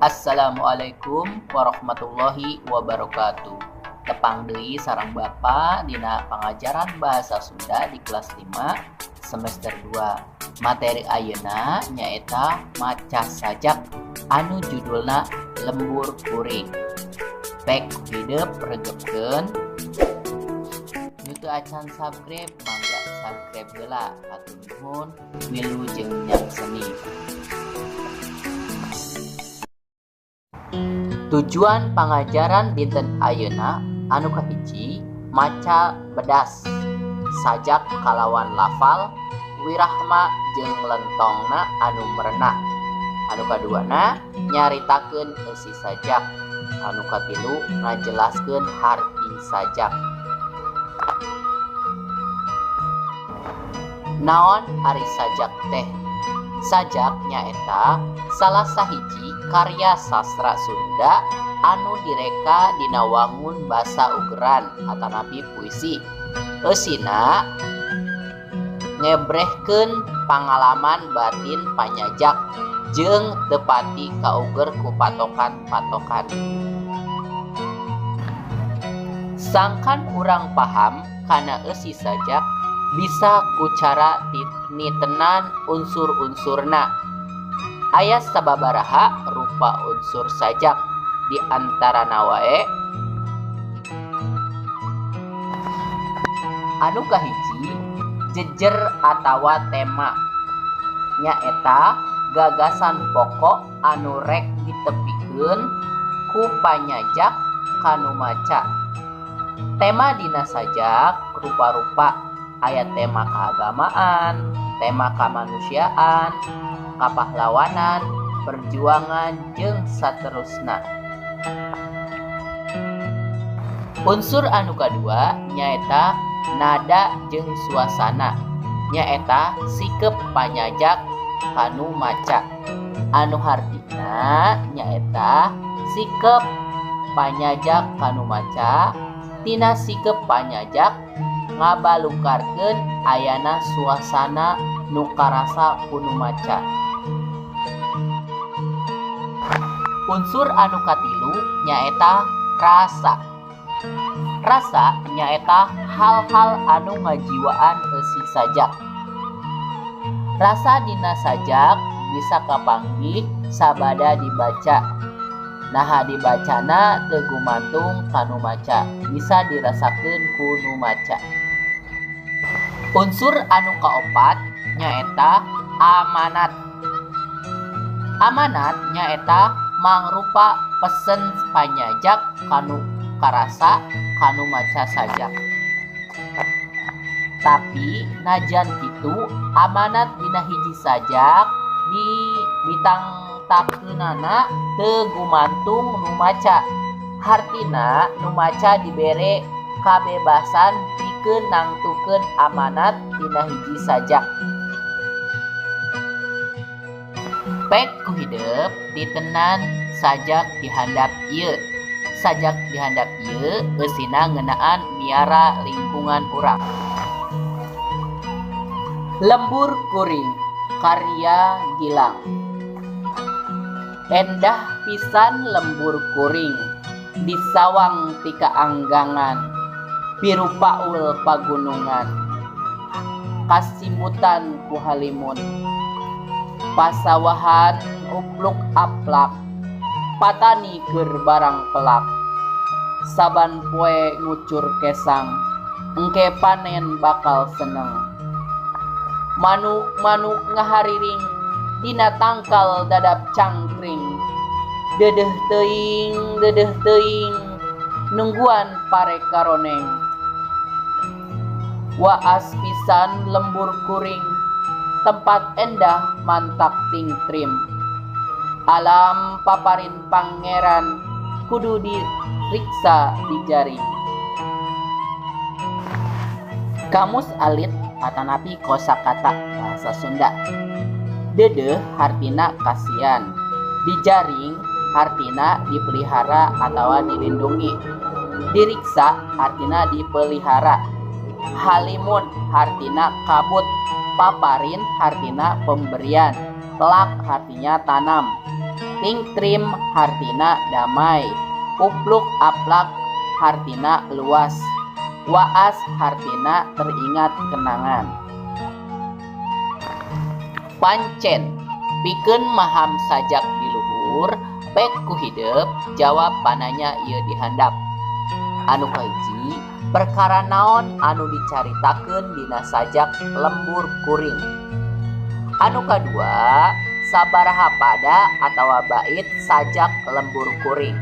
Assalamualaikum warahmatullahi wabarakatuh. Tepang deui sareng Bapa dina pangajaran bahasa Sunda di kelas 5 semester 2. Materi ayeuna nyaeta maca sajak anu judulna Lembur Kuring. Pek hidep regepkeun. Nu teu acan subscribe mangga subscribe heula. Hatur nuhun wilujeng nyakseni. Tujuan pangajaran dinten ayeuna anu kahiji maca bedas sajak kalawan lafal wirahma jeung lentongna anu merenah. Anu kaduana nyaritakeun eusi sajak. Anu katilu ngajelaskeun harti sajak. Naon ari sajak teh? Sajak nyaeta salah sahiji karya sastra Sunda anu direka dina wangun basa ugeran atanapi puisi. Eusina ngebrehkeun pangalaman batin panyajak jeung teu pati kauger ku patokan-patokan. Sangkan urang paham kana eusi sajak bisa ku cara nitenan unsur-unsurna. Aya sababaraha rupa unsur sajak di antarana wae anu kahiji jejer atawa tema, nyaeta gagasan pokok anu rek ditepikeun ku panyajak kanu maca. Tema dina sajak rupa-rupa, aya tema keagamaan, tema kamanusiaan, kapahlawanan, perjuangan jeung saterusna. Unsur anu kadua nyaeta nada jeung suasana, nyaeta sikep panyajak kanu maca. Anu hartina nyaeta sikep panyajak kanu maca tina sikep panyajak ngabalukarkeun ayana suasana nu karasa ku nu maca. Unsur anu katilu nyaeta rasa. Rasa nyaeta hal-hal anu ngajiwaan eusi sajak. Rasa dina sajak bisa kapanggih sabada dibaca. Naha dibacana teu gumantung kanu maca, bisa dirasakeun ku nu maca. Unsur anu kaopat nyaeta amanat. Amanat nyaeta mangrupa pesen panyajak kanu karasa kanu maca sajak. Tapi najan kitu amanat dina hiji sajak di ditangtakeunana teu gumantung nu maca. Hartina nu maca dibere kabebasan pikeun nangtukeun amanat dina hiji sajak. Pek ku hidep ditenan sajak dihandap ieu. Sajak dihandap ieu eusina ngeunaan miara lingkungan urang. Lembur Kuring karya Gilang. Endah pisan lembur kuring di sawang ti kaanggangan, biru paul pagunungan, kasimutan ku halimun, pasawahan upluk aplak, patani keur barang pelak, saban poe ngucur kesang, engke panen bakal seneng. Manuk-manuk ngahariring dina tangkal dadap cangkring, dedeh teuing nungguan pare karoneng. Waas pisan lembur kuring, tempat endah mantak tingtrim. Alam paparin pangeran kudu diriksa dijaring. Kamus alit atanapi kosakata bahasa Sunda. Dedeh hartina kasian, dijaring hartina dipelihara atawa dilindungi, diriksa hartina dipelihara, halimun hartina kabut, paparin hartina pemberian, pelak artinya tanam. Tingtrim hartina damai. Upluk aplak hartina luas. Waas hartina teringat kenangan. Pancen pikeun maham sajak di luhur pek ku hidep jawab pananya ieu dihandap. Anu kahiji perkara naon anu dicaritakeun dina sajak lembur kuring. Anu kadua sabaraha pada atawa bait sajak lembur kuring.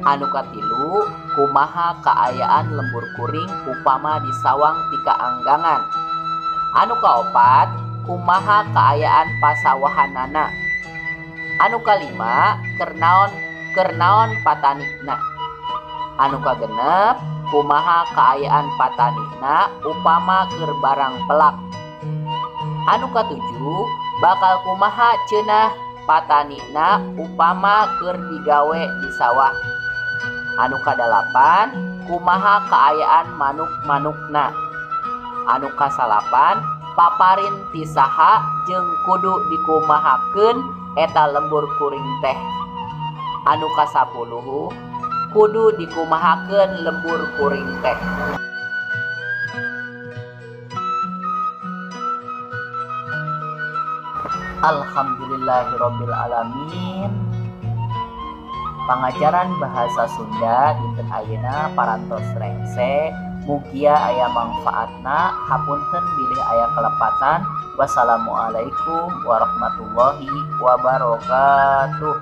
Anu katilu kumaha kaayaan lembur kuring upama disawang tika anggangan. Anu kaopat kumaha kaayaan pasawahanana. Anu kalima kernaon patanikna. Anu kagenep kumaha kaayaan patanikna upama keur barang pelak. Anu katujuh bakal kumaha cenah patanikna upama keur digawe di sawah. Anu kadalapan kumaha kaayaan manuk-manukna. Anu kasalapan paparin ti saha jeung kudu dikumahakeun eta lembur kuring teh. Anu kasapuluh kudu dikumahakeun lembur kuring teh. Alhamdulillahirabbil alamin. Pangajaran bahasa Sunda dinten ayeuna parantos rengse, mugia aya mangfaatna, hapunten bilih aya kelepatan. Wassalamualaikum warahmatullahi wabarakatuh.